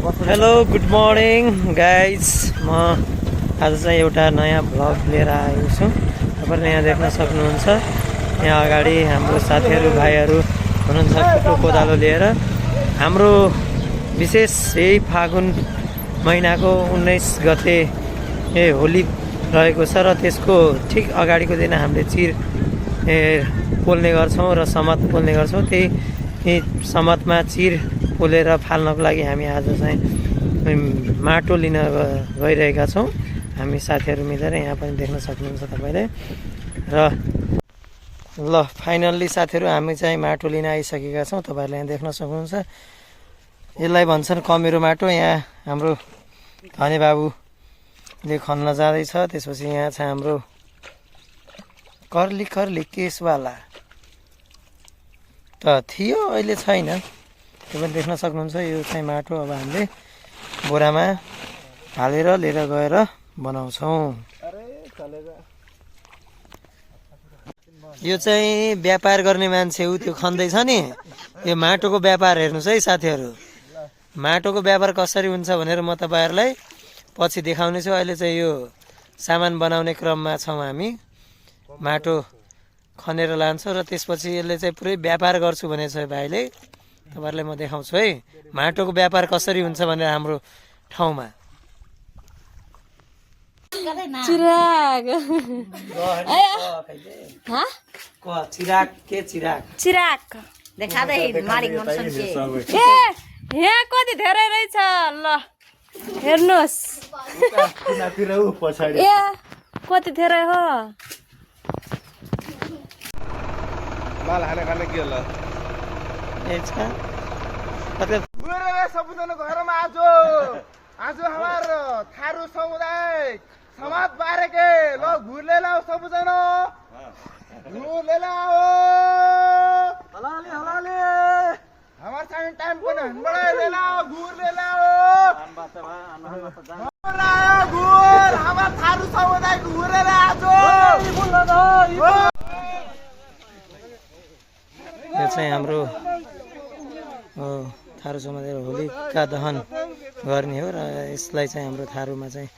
Hello good morning guys, म आज चाहिँ एउटा नयाँ भ्लग लिएर आएको छु। तपाईँले यहाँ देख्न सक्नुहुन्छ, यहाँ अगाडि हाम्रो साथीहरू भाइहरू हुनुहुन्छ कुटो कोदालो लिएर। हाम्रो विशेष यही फागुन महिनाको 19 गते होली रहेको छ र त्यसको ठिक अगाडिको दिन हामीले चिर पोल्ने गर्छौँ र समत पोल्ने गर्छौँ। त्यही समतमा चिर पोलेर फाल्नको लागि हामी आज चाहिँ माटो लिन गइरहेका छौँ। हामी साथीहरू मिलेर यहाँ पनि देख्न सक्नुहुन्छ तपाईँले। र ल फाइनल्ली साथीहरू हामी चाहिँ माटो लिन आइसकेका छौँ। तपाईँहरूले यहाँ देख्न सक्नुहुन्छ, यसलाई भन्छन् कमेरो माटो। यहाँ हाम्रो धनी बाबुले खन्न जाँदैछ। त्यसपछि यहाँ छ हाम्रो कर्ली कर्ली केसवाला त थियो, अहिले छैन। तपाईले देख्न सक्नुहुन्छ, यो चाहिँ माटो अब हामीले बोरामा हालेर लिएर गएर बनाउँछौँ। यो चाहिँ व्यापार गर्ने मान्छे ऊ त्यो खन्दैछ नि, यो माटोको व्यापार हेर्नुहोस् है साथीहरू। माटोको व्यापार कसरी हुन्छ भनेर म तपाईँहरूलाई पछि देखाउने छु। अहिले चाहिँ यो सामान बनाउने क्रममा छौँ हामी। माटो खनेर लान्छौँ र त्यसपछि यसले चाहिँ पुरै व्यापार गर्छु भनेको छ भाइले। तपाईँहरूलाई म देखाउँछु है माटोको व्यापार कसरी हुन्छ भनेर हाम्रो ठाउँमा। चिराग चिराग के चिराग चिराग देखादै मालिक मनसन के ए यहाँ कति धेरै रहेछ। ल हेर्नुहोस्, ए कति धेरै हो। सबजना घरमा आज हमारो थारू समुदाय समाज बारे के लो घूर ले लाओ सबजना, घूर ले लाओ हलाले हलाले हमार टाइम को ना बड़ा ले लाओ, घूर ले लाओ घूर हमार थारू समुदाय घूर ले आज। यो चाहिँ हाम्रो थारू समुदाय होलिका दहन गर्ने हो र यसलाई चाहिँ हाम्रो थारूमा चाहिँ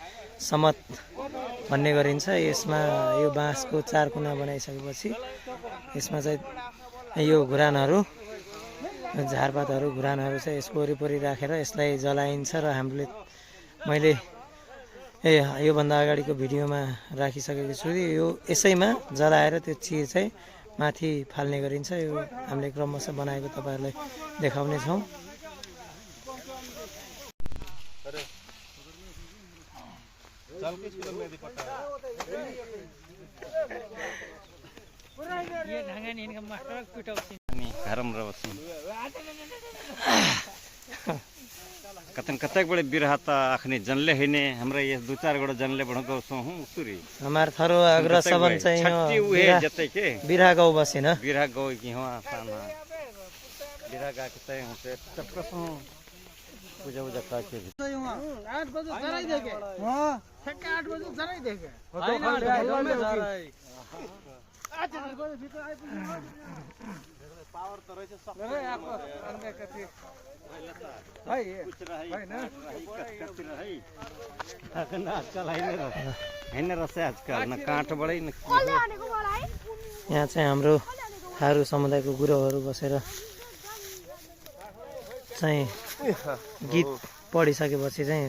समत भन्ने गरिन्छ। यसमा यो बाँसको 4 कुना बनाइसकेपछि यसमा चाहिँ यो घुरानहरू झारपातहरू घुरानहरू चाहिँ यसको वरिपरि राखेर यसलाई जलाइन्छ। र मैले योभन्दा अगाडिको भिडियोमा राखिसकेको छु। यो यसैमा जलाएर त्यो चिर चाहिँ माथि फाल्ने गरिन्छ। यो हामीले क्रमशः बनाएको तपाईँहरूलाई देखाउने छौँ। कतन कतक बड़े बिरहा ता अखनी जनले हैने हमरा ये 2-4 गडो जनले बढको सो हूं उतरी हमार थारो अग्र सबन चाहिँ छट्टी उहे जतै के बिरहा गाउँ बसेन, बिरहा गाउँ की हो आसान बिरहा गा के तय होते तपसो पूजा उजा का के 8 बजे जराई देके हां 8 बजे जराई देके पावर त रहेछ सब अन्य कति यहाँ चाहिँ हाम्रो थारू समुदायको गुरुहरू बसेर चाहिँ गीत पढिसकेपछि चाहिँ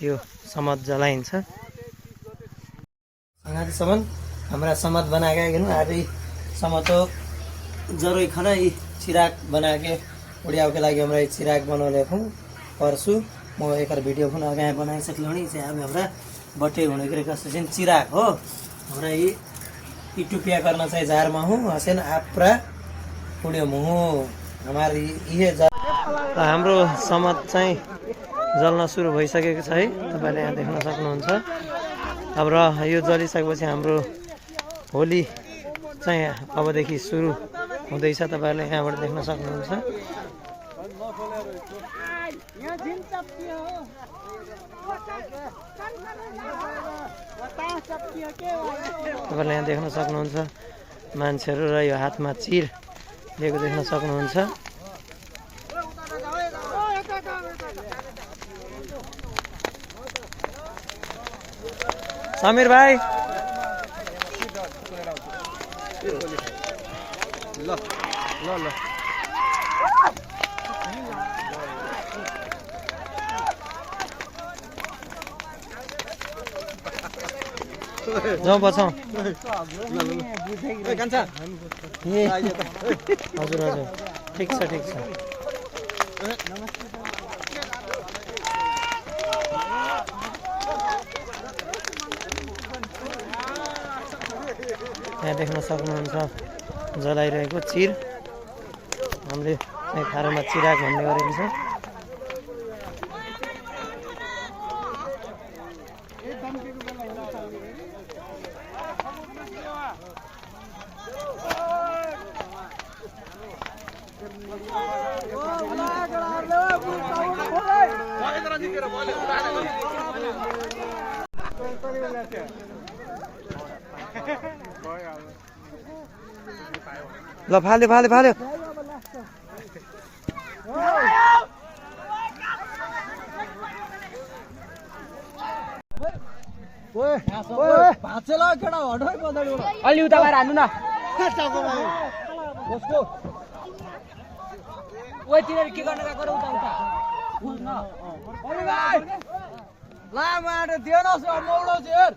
यो समत जलाइन्छ। संगातीसम्म हमारा समत बना के अभी समत जरूरी खाना यी चिराग बना के उड़िया के लागि हमरा चिराग बनौले हूँ परसु म एक वीडियो फोन अगाडि बनाइसक्नु नि चाहिँ अब हमरा बटे हुने के कसैन चिराग हो। हमरा यी टुपिया गर्न चाहिँ जारमा हूँ हसेन आप्रा उड्यो मुहु हमार यही हाम्रो समत चाहिँ जल्न सुरु भइसकेको छ है। तपाईले यहाँ देख्न सक्नुहुन्छ। अब र यो जलिसकेपछि हाम्रो होली चाहिँ अबदेखि सुरु हुँदैछ। तपाईहरुले यहाँबाट देख्न सक्नुहुन्छ। तपाईहरुले यहाँ देख्न सक्नुहुन्छ मान्छेहरू र यो हातमा चिर लिएको देख्न सक्नुहुन्छ। समीर भाइ ल ल ल जाउँ बचाउँ कान्छा ए हजुर हजुर ठिक छ ठिक छ यहाँ देख्न सक्नुहुन्छ जलाइरहेको चिर हामीले यहाँ खारोमा चिराग भन्ने गरेको छ ल फाल्यो फाल्यो फाल्यो अलि उता भएर हान्नु न तिनीहरू के गर्न गएको उता उता लामो आँटा दिएनस् मौडो चाहिँ